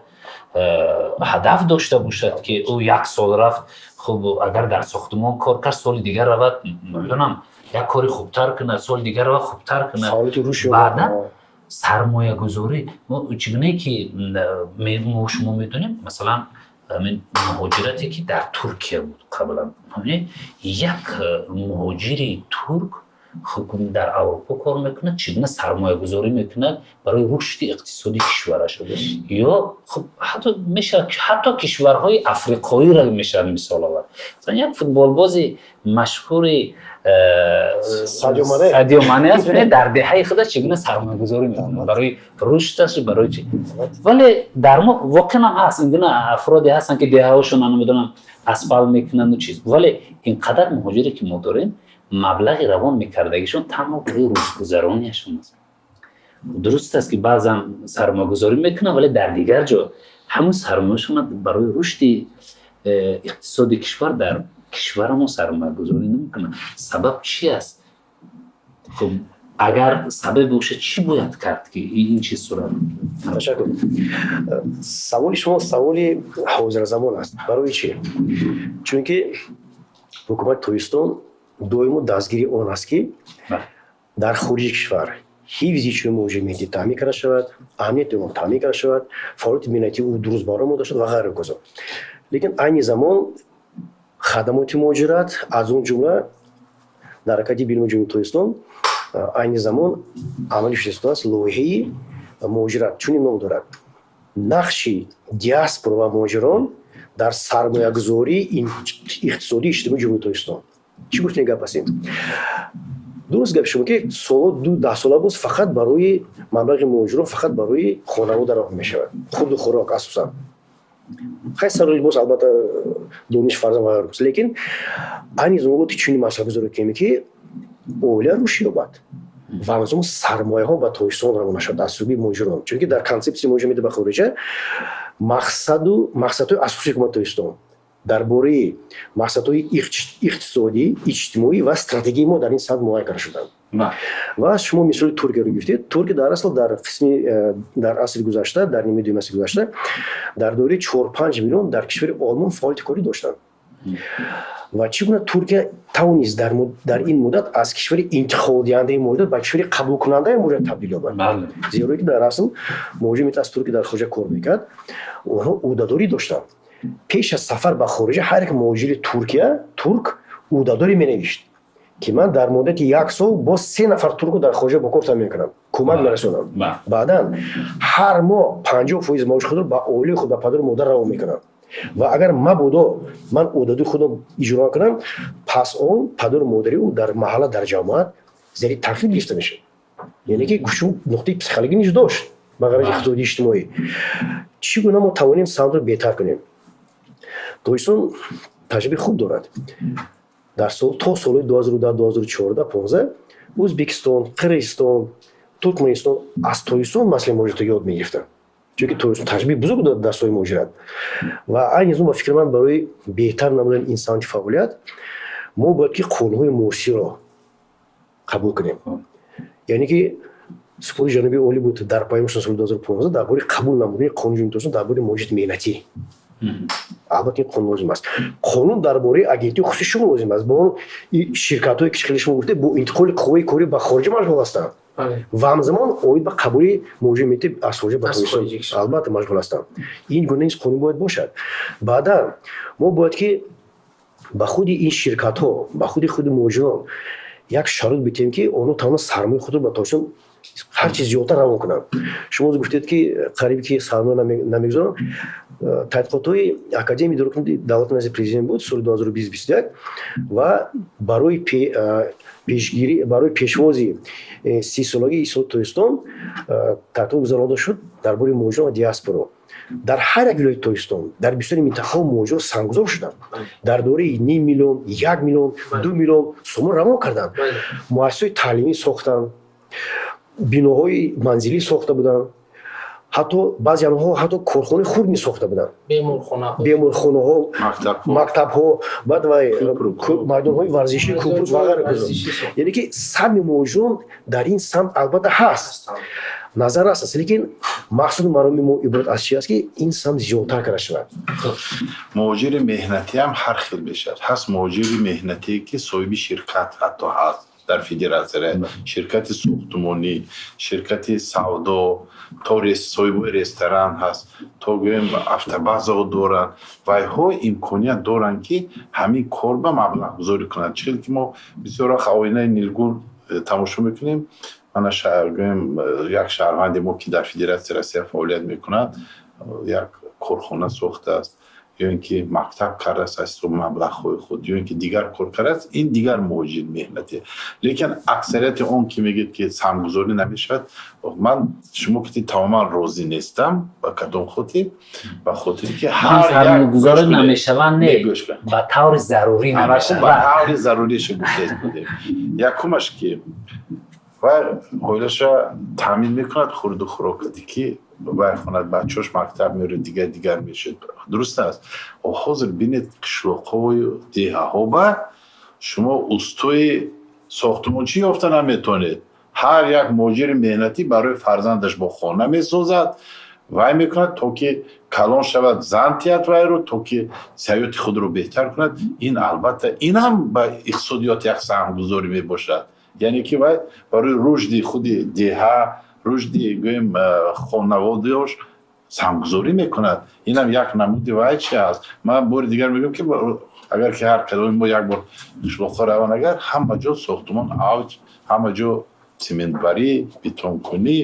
ҳадаф дошта бошад, ки ӯ як сол рафт, хуб, агар дар сохтумон кор кард, соли дигар равад, намедонам, як кори хубтар кунад, соли дигар равад, хубтар кунад, баъдан сармоягузорӣ. Чӣ гунае ки мо шумо медонем, масалан, ҳамин муҳоҷирате, ки дар Туркия буд қаблан, як муҳоҷири турк дар Аврупо кор мекунад, чӣ гуна сармоягузорӣ мекунад барои рушди иқтисоди кишвараш, ё, хуб, ҳатто мешавад, ҳатто кишварҳои африқоиро мешавад мисол овард. Масалан, як футболбози машҳури Садио Мане аст, бинед, дар деҳаи худаш чӣ гуна сармоягузорӣ мекунад барои рушдаш, барои чи. Вале дар мо воқеан ҳам ҳаст, ин гуна афроде ҳастанд, ки деҳаҳошон, намедонам, асфалт мекунанду чиз, вале ин қадар муҳоҷире, ки мо дорем, маблағи равон мекардагишон танҳо барои рӯзгузаронияшон аст. Дуруст аст, ки баъзан сармоягузорӣ мекунанд, вале дар дигар ҷо ҳамун сармояшона барои рушди иқтисоди кишвар, дар кишварамон сармоягузорӣ намекунанд. Сабаб чи аст? Хуб, агар сабаб бошад, чӣ бояд кард, ки ин чиз сурат? Ташаккур. Саволи шумо саволи ҳозиразамон аст. Барои чӣ? Чунки ҳукумати Тоҷикистон доимо дастгири он аст, ки дар хориҷи кишвар ҳифзи чунин муҳоҷири меҳнатӣ таъмин карда шавад, амнияти он таъмин карда шавад, фаъолияти меҳнатии ӯ дуруст ба роҳ монда шавад ва ғайра казо. Лекин айни замон хадамоти муҳоҷират, аз он ҷумла дар Академияи илми Ҷумҳурии Тоҷикистон, айни замон амалӣ шуда истодааст лоиҳаи муҳоҷират, чунин ном дорад: «Нақши диаспора ва муҳоҷирон дар сармоягузории иқтисодии иҷтимоии Ҷумҳурии Тоҷикистон». Чӣ гуфтем гап ҳастем? Дуруст гапи шумо, ки соло ду даҳсола боз фақат барои маблағи муҳоҷирон фақат барои хонавода роҳ мешавад, хурду хӯрок асосан, хай, сару либос, албатта, дониш фарзанд ва ғайра. Лекин айни замон чунин масъалагузорӣ кунем, ки оила рушд ёбад ва ҳамзамон сармояҳо ба Тоҷикистон равона шавад аз сӯи муҳоҷирон. Чунки дар консепсияи муҳоҷират ба хориҷа мақсаду мақсадҳои асосии ҳукумати Тоҷикистон дар бораи мақсадҳои иқтисодӣ, иҷтимоӣ ва стратегии мо дар ин самт муайян карда шуданд. Ва шумо мисоли Туркияро гирифтед. Туркия дар асл дар қисми дар асри гузашта, дар нимаи дуюми асри гузашта, дар доираи 4-5 миллион дар кишвари Олмон фаъолияти корӣ доштанд. Ва чӣ гуна Туркия тавонист дар ин муддат аз кишвари интиқолдиҳандаи муҳоҷират ба кишвари қабулкунандаи муҳоҷират табдил ёбад? Зеро ки дар асл муҳоҷир аз Туркия дар хориҷа кор мекард, онҳо ӯҳдадорӣ доштанд. Пеш аз сафар ба хориҷа ҳар як муҳоҷири Туркия, турк, ӯҳдадорӣ менавишт, ки ман дар муддати як сол боз се нафар туркро дар хориҷа бо кор таъмин кунам, кӯмак мерасонам, баъдан ҳар моҳ 50% маоши худро ба оилаи худ, ба падару модар равон мекунам ва агар мабодо ман ӯҳдадории худро иҷро кунам, пас он падару модари ӯ дар маҳалла, дар ҷамоат зери танқид гирифта мешавад. Яъне ки шумо нуқтаи психологӣ низ дошт ба ғарази иқтисодӣ, иҷтимоӣ. Чӣ гуна мо тавонем самтро беҳтар кунем? Тоҷикистон таҷрибаи хуб дорад. Дар сол то солҳои 2010, 2014, 15 Ӯзбекистон, Қирғизистон, Туркманистон аз Тоҷикистон масъалаи муҳоҷиратро ёд мегирифтанд, чунки Тоҷикистон таҷрибаи бузург дорад дар соҳаи муҳоҷират. Ва айни замон, ба фикри ман, барои беҳтар намудани ин самти фаъолият мо бояд ки қонунҳои муосирро қабул кунем. Яъне ки супори ҷаноби олӣ буд дар паёмашон соли 2015 дар бораи қабул намудани қонуни Ҷумҳурии Тоҷикистон дар бораи муҳоҷирати меҳнатӣ. Албатта, ин қонун лозим аст. Қонун дар бораи агентии хусусии шуғл лозим аст. Бо он ширкатҳое, ки хеле шумо гуфтед, бо интиқоли қувваи корӣ ба хориҷа машғул ҳастанд ва ҳамзамон оид ба қабули муҳоҷири меҳнатӣ аз хориҷа ба Тоҷикистон албатта машғул ҳастанд. Ин гуна низ қонун бояд бошад. Баъдан мо бояд ки ба худи ин ширкатҳо, ба худи муҳоҷирон як шароит бидиҳем, ки онҳо тавонанд сармояи худро ба Тоҷикистон. Ҳарчи зиёдтар равон кунанд. Шумо гуфтед, ки қариб ки сармоя намегузоранд. Тадқиқотҳои Академияи идоракунии давлати назди президент буд соли 2021 ва барои пешгирӣ, барои пешвози 30-солагии истиқлоли Тоҷикистон тадқиқот гузаронида шуд дар бораи муҳоҷирон ва диаспоро. Дар ҳар як вилояти Тоҷикистон, дар бисёри минтақаҳо муҳоҷирон сангузор шуданд. Дар дораи ним миллион, 1 миллион, 2 миллион сомон равон карданд, муассисаҳои таълимӣ сохтанд, биноҳои манзилӣ сохта буданд, ҳатто баъзе онҳо ҳатто корхонаи хурд месохта буданд, беморхонаҳо, мактабҳо, баъд майдонҳои варзишӣ, кӯпрук ва ғайра. Яъне ки саҳми муҳоҷирон дар ин самт албатта ҳаст, назар аст, лекин мақсуду мароми мо иборат аз чи аст, ки ин самт зиёдтар карда шавад. Муҳоҷири меҳнатиам ҳар хел мешавад. Ҳаст муҳоҷири меҳнатие, ки соҳиби ширкат ҳатто ҳаст дар федератсия, ширкати сохтмонӣ, ширкати савдо, то соҳибои ресторан ҳаст, то гӯем автобазао доранд. Вайҳо имконият доранд, ки ҳамин кор ба маблағгузорӣ кунанд. Чӣ хел ки мо бисёр вақт оинаи нилгун тамошо мекунем, мана гӯем, як шаҳрванди мо, ки дар Федератсияи Россия фаъолият мекунад, як корхона сохтааст ё ин ки мактаб кардааст аз ҳисоби маблағҳои худ, ё ин ки дигар кор кардааст. Ин дигар муҳоҷир меҳнатӣ. Лекин аксарияти он ки мегӯяд, ки саҳмгузорӣ намешавад, ман шумо ки тамоман розӣ нестам. Ба кадом хотир? Ба хотире ки ҳар намешаванд, не, ба таври зарурӣ. Ба таври зарурӣ гуфтед будем. Якумаш, ки вай оилаша таъмин мекунад, хурду хӯрокате ки вай хонад, бачаош мактаб мерад, дигар дигар мешуд, дуруст аст. Ҳозир бинед, қишлоқҳою деҳаҳо ба шумо устои сохтмончӣ ёфта наметавонед. Ҳар як муҳоҷири меҳнатӣ барои фарзандаш бо хона месозад, вай мекунад, то ки калон шавад, зан тиҳад вайро, то ки ҳаёти худро беҳтар кунад. Ин албатта, ин ҳам ба иқтисодиёт як саҳмгузорӣ мебошад. Яъне ки вай барои рушди худи деҳа, рушди гӯем хонаводаош саҳмгузорӣ мекунад. Инам як намуди вай чи аст. Ман бори дигар мегӯям, ки агар ки ҳар кадоми мо як бор қишлоқҳо раван, агар ҳама ҷо сохтмон авҷ, ҳама ҷо сементбарӣ, бетонкунӣ,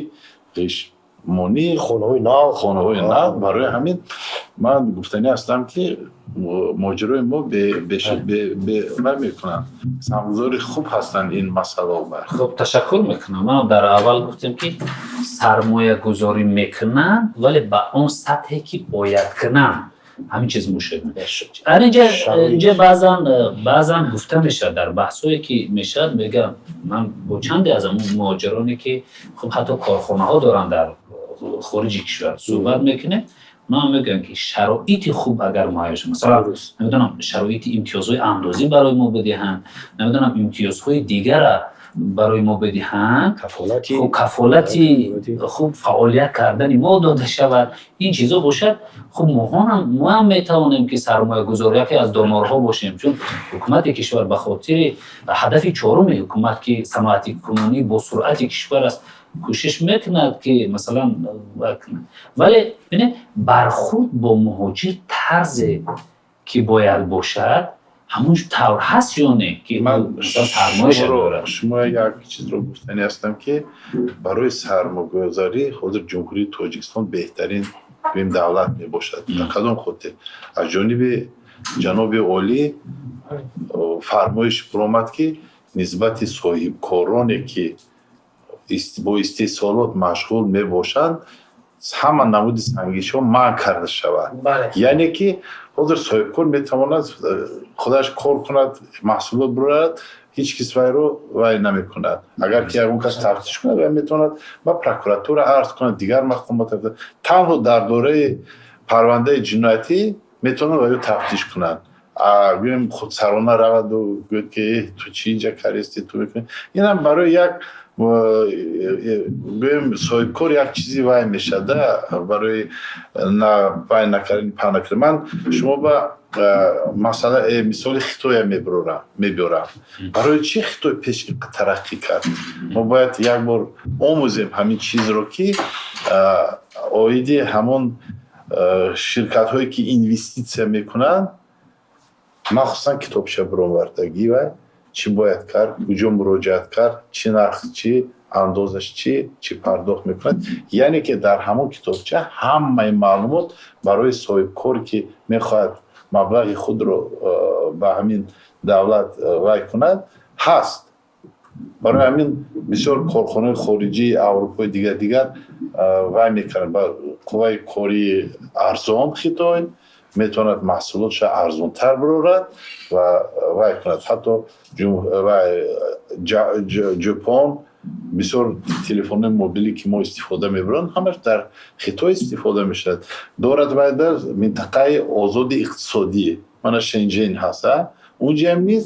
ғиштмонӣ. Хонаҳои нав. Хонаҳои нав. Барои ҳамин ман гуфтанӣ ҳастам, ки муҳоҷирои мо вай мекунанд, саҳмгузори хуб ҳастанд ин масъалао. Хуб, ташаккур мекунам. Ман дар аввал гуфтем, ки сармоягузорӣ мекунанд, вале ба он сатҳе, ки бояд кунанд. Ҳамин чиз мушоҳида. Инҷа баъзан гуфта мешавад, дар баҳсҳое ки мешавад, мегӯям, ман бо чанде аз ҳамун муҳоҷироне, ки хуб ҳатто корхонаҳо доранд дар хориҷи кишвар, суҳбат мекунем, ман мегӯям, ки шароити хуб агар муҳайё шавад, масалан, намедонам, шароити имтиёзҳои андозӣ барои мо бидиҳанд, намедонам, имтиёзҳои дигара барои мо бидиҳанд, кафолати хуб фаъолият кардани мо дода шавад, ин чизо бошад, хуб, моҳам метавонем, ки сармоягузор, яке аз донорҳо бошем, чун ҳукумати кишвар ба хотири ҳадафи чоруми ҳукумат, ки саноатикунонӣ бо суръати кишвар аст, кӯшиш мекунад, ки масалан. Вале бинед, бархурд бо муҳоҷир тарзе ки бояд бошад, ҳамун тавр ҳаст ё не, ки сармояша дорад? Шумо як чизро гуфтанӣ ҳастам, ки барои сармогузорӣ ҳозир Ҷумҳурии Тоҷикистон беҳтарин, гӯем, давлат мебошад. Ба кадом хотир? Аз ҷониби ҷаноби олӣ фармоиш баромад, ки нисбати соҳибкороне, ки бо истеҳсолот машғул мебошанд, ҳама намуди сангишҳо манъ карда шавад. Яъне ки ҳозир соҳибкор метавонад худаш кор кунад, маҳсулот бурад, ҳеҷ кис вайро вай намекунад. Агар ки ягон кас тафтиш кунад, вай метавонад ба прокуратура арз кунад, дигар мақомот. Танҳо дар дораи парвандаи ҷиноятӣ метавонад вайро тафтиш кунад. Гӯем, худсарона раваду гӯяд, ки ту чӣ инҷа кардисти, ту мекунӣ, инам барои як, гӯем, соҳибкор як чизи вай мешавад, барои вай накардани, паҳн накардан. Ман шумо ба масъала, мисоли Хитоя мебиёрам. Барои чӣ Хитой пеш тараққӣ кард? Мо бояд як бор омӯзем ҳамин чизро, ки оиди ҳамон ширкатҳое, ки инвеститсия мекунанд, махсусан китобча буровардагӣ, вай чӣ бояд кард, куҷо муроҷиат кард, чӣ нарх, чӣ. Андозаш чӣ, чӣ пардохт мекунад. Яъне ки дар ҳамон китобча ҳамаи маълумот барои соҳибкор, ки мехоҳад маблағи худро ба ҳамин давлат вай кунад, ҳаст. Барои ҳамин бисёр корхонаи хориҷӣ, аврупои, дигар дигар вай мекунанд. Ба қувваи кории арзон Хитой метавонад маҳсулотша арзонтар бирорад ва вай кунад. Ҳатто Ҷопон, бисёр телефонҳои мобилӣ, ки мо истифода мебаранд, ҳамаш дар Хитой истифода мешавад. Дорад вайда минтақаи озоди иқтисодӣ, мана Шенжен ҳаст, унҷаам низ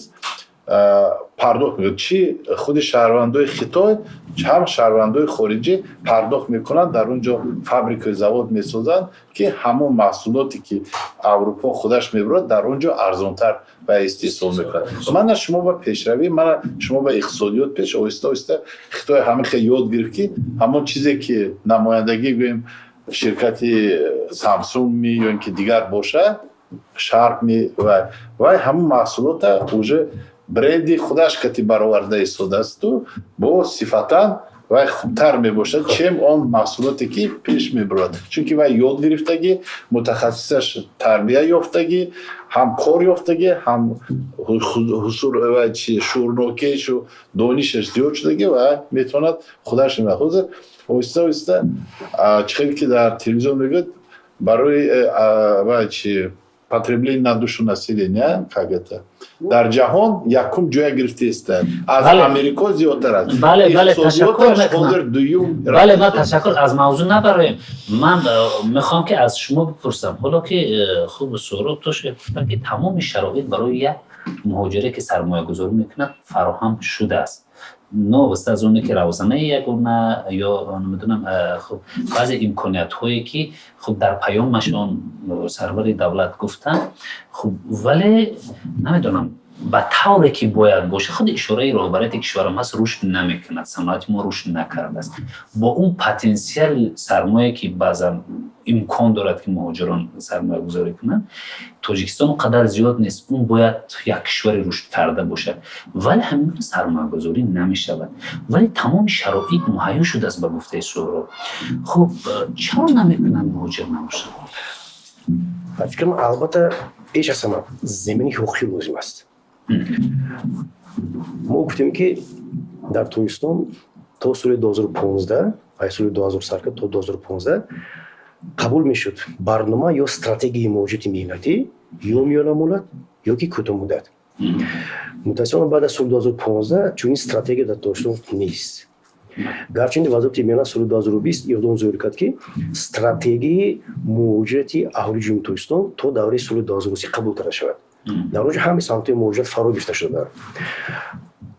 пардохт мекунад. Чӣ худи шаҳрвандои Хитой, ҳам шаҳрвандои хориҷӣ пардохт мекунанд, дар он ҷо фабрикаи завод месозанд, ки ҳамон маҳсулоте, ки Аврупо худаш мебарад, дар он ҷо арзонтар ва истеҳсол мекунад. Мана шумо ба пешравӣ, мана шумо ба иқтисодиёт пеш. Оҳиста оҳиста Хитой ҳамин хел ёд гирифт, ки ҳамон чизе, ки намояндагӣ, гӯем, ширкати Самсунг ми ё ин ки дигар бошад, Шарп ми, вай ҳамон маҳсулота уже бренди худаш кати бароварда истодаасту бо сифатан вай хубтар мебошад, чем он маҳсулоте, ки пеш мебарад, чунки вай ёд гирифтагӣ, мутахассисаш тарбия ёфтагӣ, ҳам кор ёфтагӣ, ҳам шуурнокишу донишаш зиёд шудагӣ ва метавонад худаш. Ҳозир оҳиста оҳиста, чӣ хеле ки дар телевизион мегӯяд, барои вай чи, потребление на душу населения, как это, дар ҷаҳон якум ҷоя гирифтааст, аз Америко зиёдтар аст. Бале, ташаккур. Ҳозир дуюм. Бале, ман ташаккур, аз мавзӯъ набароем. Ман мехоҳам, ки аз шумо бипурсам. Ҳоло ки хуб, Суҳроб Тошев гуфтанд, ки тамоми шароит барои як муҳоҷире, ки сармоягузорӣ мекунад, фароҳам шудааст, новобаста аз оне ки равзанаи ягона ё намедонам, хуб, баъзе имкониятҳое, ки хуб, дар паёмашон сарвари давлат гуфтанд. Хуб, вале намедонам, ба тавре ки бояд бошад, худи ишораи роҳбарияти кишварам ҳаст, рушд намекунад, саноати мо рушд накардааст бо он потенсиали сармоя, ки баъзан имкон дорад, ки муҳоҷирон сармоягузорӣ кунанд. Тоҷикистон он қадар зиёд нест, он бояд як кишвари рушд карда бошад, вале ҳамин гуна сармоягузорӣ намешавад. Вале тамоми шароит муҳайё шудааст, ба гуфтаи Суҳроб. Хуб, чаро намекунанд, муҳоҷир набошад? Ба фикрам, албатта, пеш аз ҳама замини ҳуқуқӣ лозим аст. Мо гуфтем, ки дар Тоҷикистон то соли 2015, ай соли 2000 сар кард то 2015, қабул мешуд барнома ё стратегияи муҳоҷирати меҳнатӣ, ё миёнамуҳлат, ё ки кӯтоҳмуддат. Мутаассифона, баъд аз соли 2015 чунин стратегия дар Тоҷикистон нест. Гарчанде Вазорати меҳнат соли 2020 иқдом зоҳир кард, ки стратегияи муҳоҷирати аҳолии Ҷумҳурии Тоҷикистон то давраи соли 2030 қабул карда шавад. Дар он ҷо ҳамаи самтҳои муҳоҷират фаро гирифта шуда.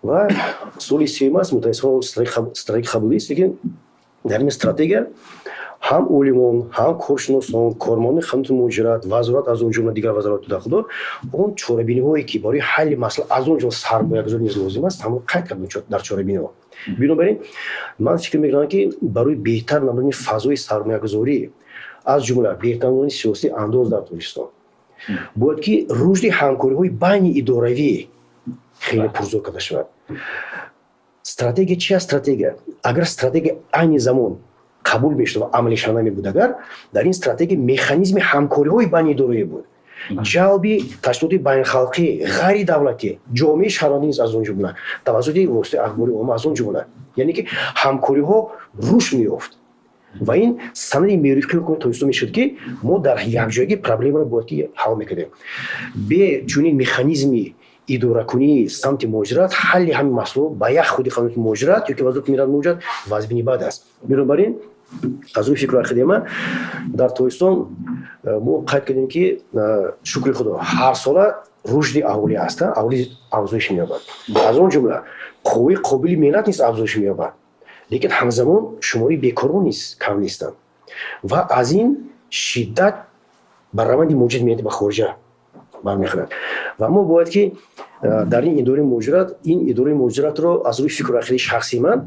Ва соли сеюм аст, мутаассифона, стратегия қабул нест. Лекин дар ин стратегия ҳам олимон, ҳам коршиносон, кормандони хадамоти муҳоҷират, вазорат, аз он ҷумла дигар вазорату дахлдор, он чорабиниҳое, ки барои ҳалли масъала, аз он ҷумла сармоягузорӣ низ лозим аст, ҳамон қайд карда дар чорабиниҳо. Бинобар ин ман фикр мекунам, ки барои беҳтар намудани фазои сармоягузорӣ, аз ҷумла беҳтар намудани сиёсати андоз дар Тоҷикистон, бояд ки рушди ҳамкориҳои байни идоравӣ хеле пурзӯр карда шавад. Стратегия чи аст? Стратегия, агар стратегия айни замон қабул мешуд ва амалишаванда мебуд, агар дар ин стратегия механизми ҳамкориҳои байни идоравӣ буд, ҷалби ташкилоти байналхалқӣ, ғайридавлатӣ, ҷомеаи шаҳрвандӣ низ, аз он ҷумла тавассути воситаи ахбори омма, аз он ҷумла, яъне ки ҳамкориҳо рушд меёфт ва ин санади меъёрии ҳукумати Тоҷикистон мешуд, ки мо дар якҷоягӣ проблемаро бояд ки ҳал мекардем. Бе чунин механизми идоракунии самти муҳоҷират ҳалли ҳамин масъало ба як худи хадамоти муҳоҷират ё ки Вазорати меҳнат муҳоҷират вазбини бад аст. Бинобар ин, аз рӯи фикру ақидаи ман, дар Тоҷикистон мо қайд кардем, ки, шукри Худо, ҳар сола рушди аҳолӣ аст, аҳолӣ афзоиш меёбад, аз он ҷумла қувваи қобили меҳнат низ афзоиш меёбад, лекин ҳамзамон шумораи бекорон низ кам нестанд ва аз ин шиддат ба раванди муҳоҷирати меҳнатӣ ба хориҷа бармехӯрад. Ва мо бояд ки дар ин идораи муҳоҷират, ин идораи муҳоҷиратро, аз рӯи фикру ақидаи шахсии ман,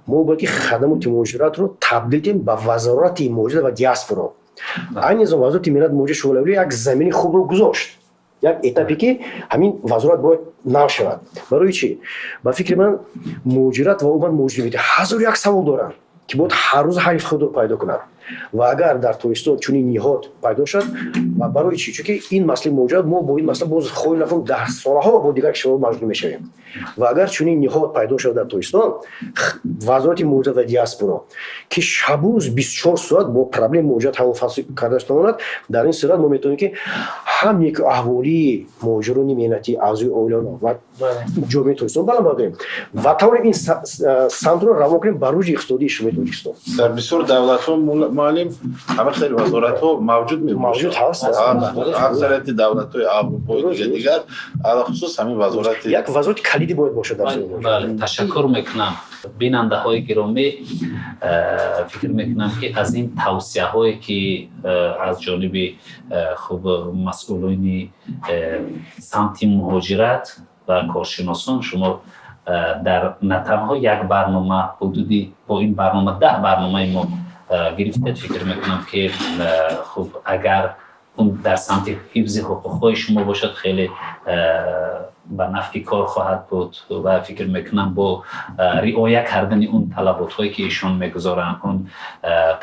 мо бояд ки хадамоти муҳоҷиратро табдил диҳем ба Вазорати муҳоҷират ва диаспоро. Айни замон Вазорати меҳнат, муҳоҷират, шуғлавӣ як замини хубро гузошт. Як этапе, ки ҳамин вазорат бояд нав шавад. Барои чӣ? Ба фикри ман, муҳоҷират ва умуман муҳоҷири ҳазору як савол доранд, ки бояд ҳар рӯз ҳалли худро пайдо кунад. Ва агар дар Тоҷикистон чунин ниҳод пайдо шавад, ва барои чӣ? Чунки ин масъалаи муҳоҷират, мо бо ин масъала боз хоҳем нахоҳем даҳсолаҳо бо дигар кишварҳо маҷбур мешавем. Ва агар чунин ниҳод пайдо шавад дар Тоҷикистон, Вазорати муҳоҷират ва диаспоро, ки шабу рӯз 24 соат бо проблеми муҳоҷират ҳаллу фасл карда тавонад, дар ин сурат мо метавонем, ки ҳам неку аҳволии муҳоҷирони меҳнатӣ, аъзои оиларо ва ҷомеаи Тоҷикистон баланд бардорем ва тавонем ин самтро равон кунем ба рушди иқтисодии Ҷумҳурии Тоҷикистон. Дар бисёр давлатҳо, муаллим, ҳама хеле вазоратҳо мавҷуд мебошад. Мавҷуд ҳаст. Аксарияти давлатҳои Аврупои дигар, алахусус ҳамин вазорати Як вазорати калидӣ бояд бошад дар Бале, ташаккур мекунам. Бинандаҳои гиромӣ, фикр мекунам, ки аз ин тавсияҳое, ки аз ҷониби хуб масъулони самти муҳоҷират ва коршиносон шумо дар на танҳо як барнома, ҳудуди бо ин барнома 10 барномаи мо гирифтед, фикр мекунам, ки хуб, агар он дар самти ҳифзи ҳуқуқҳои шумо бошад, хеле ба нафъи кор хоҳад буд. Ва фикр мекунам, бо риоя кардани он талаботҳое, ки ишон мегузоранд, он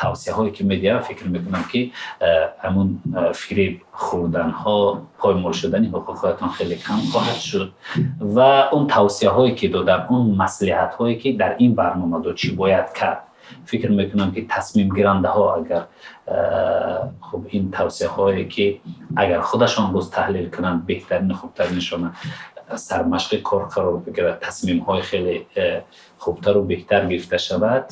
тавсияҳое, ки медиҳанд, фикр мекунам, ки ҳамун фиреб хӯрданҳо, поймол шудани ҳуқуқҳоятон хеле кам хоҳад шуд. Ва он тавсияҳое, ки доданд, он маслиҳатҳое, ки дар ин барнома дод, чӣ бояд кард, фикр мекунам, ки тасмимгирандаҳо агар хуб ин тавсияҳое, ки агар худашон боз таҳлил кунанд, беҳтарину хубтаринашона сармашқи кор қарор бигирад, тасмимҳои хеле хубтару беҳтар гирифта шавад,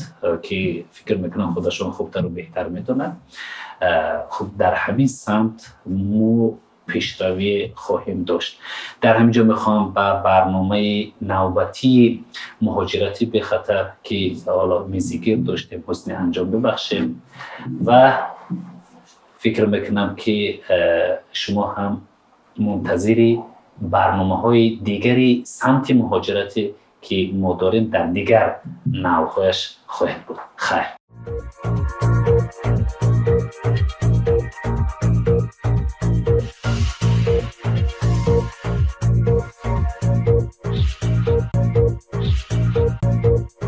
ки фикр мекунам, худашон хубтару беҳтар медонанд. Хуб, дар ҳамин самт мо пешравӣ хоҳем дошт. Дар ҳамин ҷо мехоҳам ба барномаи навбатии «Муҳоҷирати бехатар», ки ҳоло мизигир доштем, ҳусни анҷом бибахшем. Ва фикр мекунам, ки шумо ҳам мунтазири барномаҳои дигари самти муҳоҷирате, ки мо дорем, дар дигар навъҳояш хоҳед буд. Хайр.